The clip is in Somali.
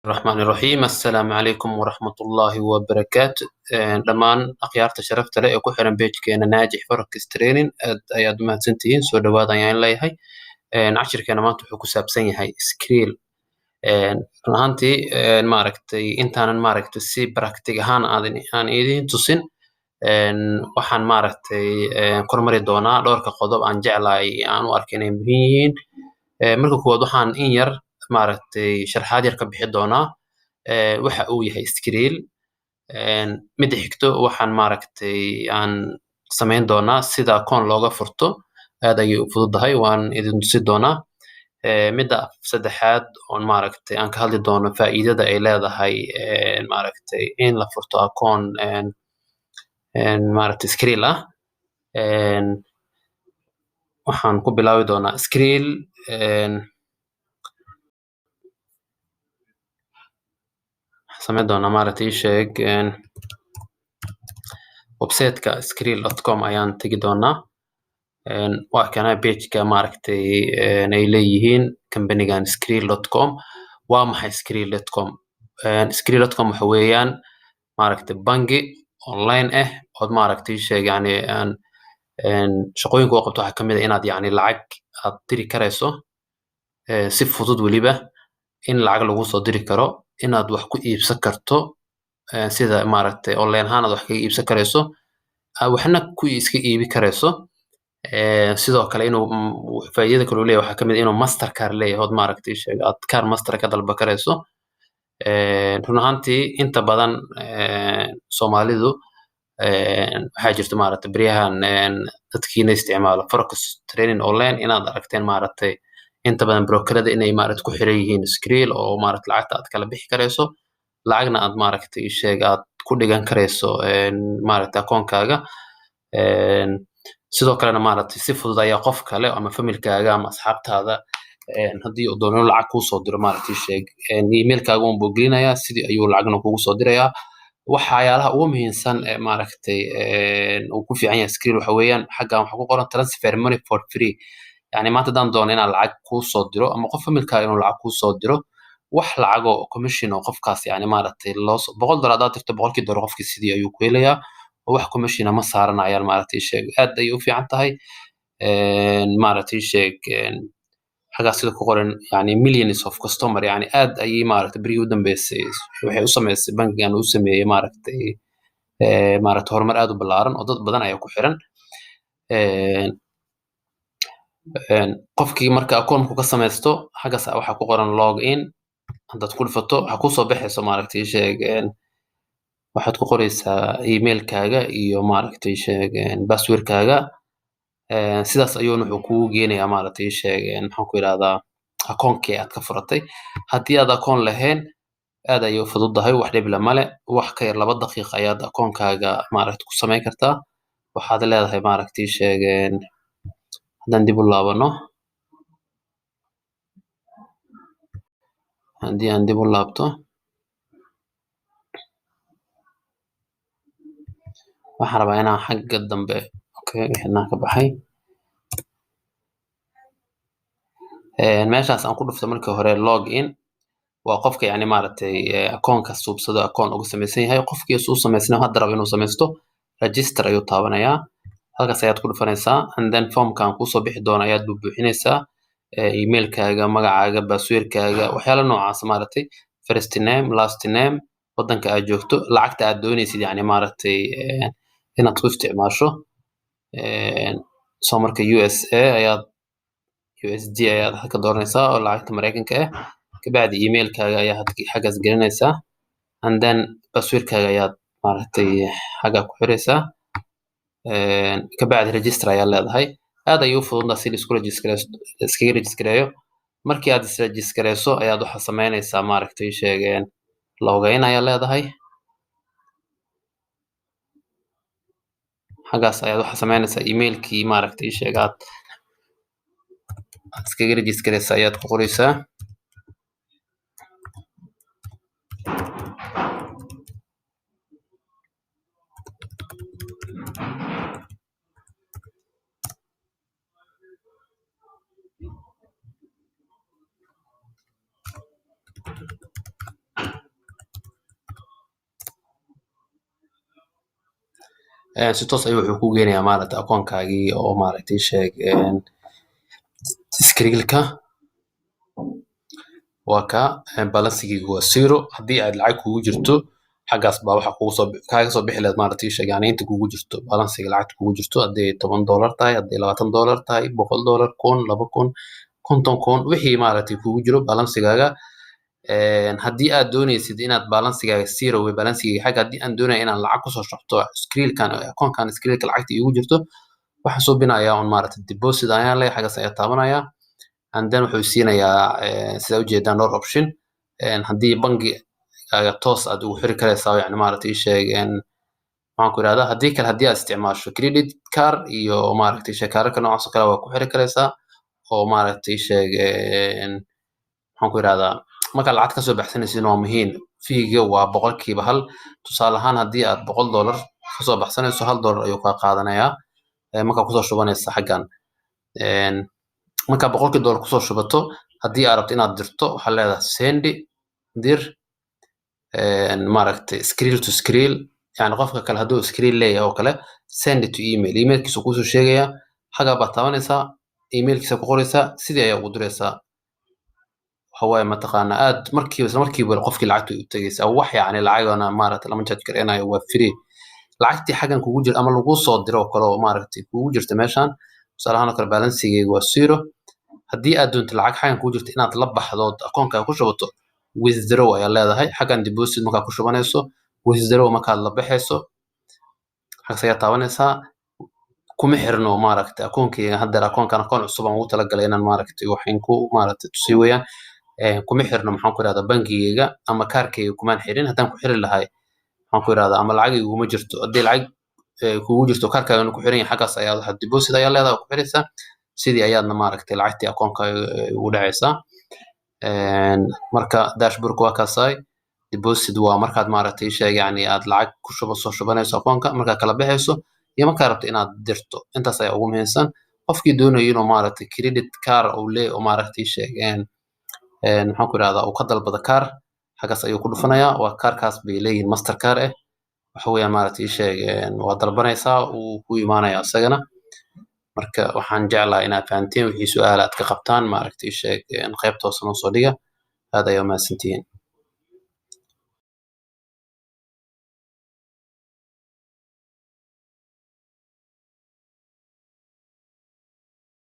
Raxmaani raxiim. Assalaamu calaykum waraxmatullaahi wabarakaatu. Dhammaan akhyaarta sharafta leh ee ku xiran page-keena Naajix Forex Trading, aad ayaad u mahadsantihiin. Soo dhawaad ayaan leeyahay. Cashirkeena maanta wuxuu ku saabsan yahay Skrill. Run ahaantii, maaragtay, intaanan maaragtay si practice ahaan aan idiin tusin, waxaan maaragtay kormari doonaa dhowrka qodob aan jeclahay, aan u arko inay muhiim yihiin. Marka koowaad, waxaan in yar maaragtay sharaxaad yar ka bixi doonaa waxa uu yahay Skrill. Midda xigto, waxaan maaragtay aan samayn doonaa sida akoon looga furto. Aad ayay u fududahay, waan idin tusi doonaa. Midda saddexaad oon maaragtay aan ka hadli doono faa'iidada ay leedahay maaragtay in la furto akoon maaragtay Skrill ah. Waxaan ku bilaabi doonaa Skrill. Waxaan samayn doonaa, maaragtay, ii sheeg, website-ka skrill.com ayaan tegi doonaa. Waa kana page-ka maaragtay ay leeyihiin company-gan skrill.com. Waa maxay skrill.com? Skrill.com waxa weeyaan maaragtay bangi online ah ood maaragtay ii sheeg yani aan shaqooyinka uu qabto waxaa kamid ah inaad yacni lacag aad diri karayso si fudud, weliba in lacag lagu soo diri karo, inaad wax ku iibsan karto, sida maaragtay online ahaan aad wax kaga iibsan karayso, waxna ku iska iibi karayso. Sidoo kale, inuu faa'iidada kale uu leeyahay waxaa kamid ah inuu Mastercard leeyahay, ood maaragtay ii sheeg aad kaar master ka dalban karayso. Run ahaantii, inta badan Soomaalidu waxaa jirta maaragtay beryahan dadkiina isticmaalo forex trading online inaad aragteen maaragtay inta badan brokerada inay maaragtay ku xiran yihiin Skrill, oo maaragtay lacagta aad kala bixi karayso, lacagna aad maaragtay ii sheeg aad ku dhigan karayso maaragtay akoonkaaga. Sidoo kalena maaragtay si fudud ayaa qof kale ama familkaaga ama asxaabtaada, haddii uu doono inuu lacag kuu soo diro, maaragtay ii sheeg, emailkaaga un buu gelinayaa, sidii ayuu lacagna kugu soo dirayaa. Waxyaalaha ugu muhiimsan ee maaragtay uu ku fiican yahay Skrill waxa weeyaan xaggan waxaa ku qoran "transfer money for free". Yani maanta haddaan doono inaan lacag kuu soo diro ama qof familkaaga inuu lacag kuu soo diro, wax lacag oo commission oo qofkaas yani maaragtay loo $100 haddaad dirto, $100 qofkii sidii ayuu ku helayaa, oo wax commission ah ma saaranayaan. Maaragtay ii sheeg, aad ayay u fiican tahay. Maaragtay ii sheeg, xaggaas sida ku qoran yani millions of customer, yani aad ayay maaragtay berigii u dambeysay waxay u sameysay bangigan uu sameeyey maaragtay maaragtay horumar aad u ballaaran oo dad badan ayaa ku xiran. Qofkii marka akoonku ka sameysto, xaggaas waxaa ku qoran "log in". Haddaad ku dhufato, waxaa kusoo baxayso maaragtay ii sheeg, waxaad ku qoreysaa emailkaaga iyo maaragtay ii sheeg passwordkaaga. Sidaas ayuuna wuxuu kugu geenayaa maaragtay ii sheeg, maxaan ku yidhahdaa, akoonkii aad ka furatay. Haddii aad akoon lahayn, aad ayay u fududahay, wax dhib leh male. Wax ka yar 2 daqiiq ayaad akoonkaaga maaragtay ku samayn kartaa. Waxaad leedahay maaragtay ii sheeg, haddaan dib u laabano, haddii aan dib u laabto, waxaan rabaa inaan xagga dambe. Okay, wixii ka baxay. Meeshaas aan ku dhufto markii hore "log in" waa qofka yani maaragtay akoonka suubsado, akoon uga samaysan yahay. Qofkii u samaysnay hadda rabo inuu samaysto, "register" ayuu taabanayaa. Halkaas ayaad ku dhufanaysaa, and then formkan kuusoo bixi doona ayaad buuxinaysaa: emailkaaga, magacaaga, passwordkaaga, waxyaala noocaas maaragtay, first name, last name, wadanka aad joogto, lacagta aad doonaysid yani maaragtay inaad ku isticmaasho. So marka USA ayaad, USD ayaad ka dooranaysaa oo lacagta Mareykanka ah. Kabacdi emailkaaga ayaa xaggaas gelinaysaa, and then passwordkaaga ayaad maaragtay xaggaa ku xiraysaa. Kabacdi "register" ayaa leedahay. Aad ayay u fududahay si laisku iskaga register-eeyo. Markii aad is register-eyso ayaad waxaa sameynaysaa maaragtay sheegeen "login" ayaa leedahay. Xaggaas ayaad waxaa sameynaysaa emailkii maaragtay sheeg aad iskaga register-eysa ayaad ku qoreysaa. Si toos ayuu wuxuu ku geenayaa maaragtay akoonkaagii oo maaragtay sheeg Skrillka. Waa ka balansigeygu waa zero. Haddii aad lacag kugu jirto, xaggaas baa waxa kugu soo kaaga soo bixi lahayd maaragtay sheeg yani inta kugu jirto balansiga lacagta kugu jirto, haddii $10 tahay, haddii $20 tahay, $100, 1000, 2000, 50,000, wixii maaragtay kugu jiro balansigaaga. Haddii aad dooneysid inaad balansigaaga zero wey balansigeyga xagga, haddii aan doonayo inaan lacag kusoo shubto Skrillkan, akoonkan Skrillka lacagta iigu jirto, waxaan suubinayaa un maaragtay deposit ayaan leeyahay, xaggaas ayaa taabanayaa, and then wuxuu siinayaa, sidaa ujeedaan, dhowr option. Haddii bangigaaga toos aad ugu xiri karaysaa, yani maaragtay sheeg maxaan ku idhahdaa, haddii kale haddii aad isticmaasho credit card iyo maaragtay sheeg kaararka noocaas oo kale, waa ku xiri karaysaa oo maaragtay sheeg maxaan ku idhahdaa, markaad lacag kasoo baxsanaysid waa muhiim, fee-ga waa 1%. Tusaale ahaan, haddii aad $100 kasoo baxsanayso, $1 ayuu kaa qaadanayaa markaa kusoo shubanaysa xaggan. Markaa boqolkii dollar kusoo shubato, haddii aad rabto inaad dirto, waxaad leedahay send, dir maaragtay Skrill to Skrill, yani qofka kale hadduu Skrill leeyahay oo kale, send to email, emailkiisa kuusoo sheegaya, xaggaa baad taabanaysaa, emailkiisa ku qoraysaa, sidii ayaa ugu diraysaa. Waxa waaye mataqaanaa aad markiiba isla markiiba qofkii lacagta u tegaysaa. Wax yacni lacagana maaragtay lama charge gareynayo, waa free. Lacagtii xaggan kugu jirta ama lagu soo diro oo kale oo maaragtay kugu jirta meeshan, tusaale ahaan oo kale, balansigeyga waa zero. Haddii aad doonto lacag xaggan kugu jirta inaad la baxdo ood akoonkaaga ku shubato, withdraw ayaa leedahay. Xaggan deposit markaa ku shubanayso, withdraw markaad la baxayso, xaggas ayaa taabanaysaa. Kuma xirno maaragtay akoonkeyga haddeer, akoonkan akoon cusub aan ugu talagalay inaan maaragtay wax in ku maaragtay tusiyo weeyaan. Kuma xirno, maxaan ku idhahdaa, bangigeyga ama kaarkeyga kumaan xirin. Haddaan ku xiri lahay, maxaan ku idhahdaa, ama lacag iguma jirto, haddii lacag kugu jirto kaarkaagana ku xiran yahay, xaggaas ayaa waxaad deposit ayaa leedahay oo ku xiraysaa, sidii ayaadna maaragtay lacagtii akoonkaaga ugu dhacaysaa. Marka dashboardka waa kaasaay. Deposit waa markaad maaragtay sheeg yani aad lacag ku shubo, soo shubanayso akoonka, markaad kala baxayso iyo markaad rabto inaad dirto. Intaas ayaa ugu muhiimsan. Qofkii doonayo inuu maaragtay credit card uu leeyahay oo maaragtay sheeg maxaan ku idhahdaa, uu ka dalbado kaar, xaggaas ayuu ku dhufanayaa. Waa kaarkaas bay leeyihiin, Master Card ah waxa weeyaan, maaragtay sheeg waa dalbanaysaa, wuu ku imaanaya isagana. Marka waxaan jeclahay inaad fahanteen. Wixii su'aal aad ka qabtaan, maaragtay sheeg qaybta hoose noo soo dhiga. Aad ayaa umahadsantihiin.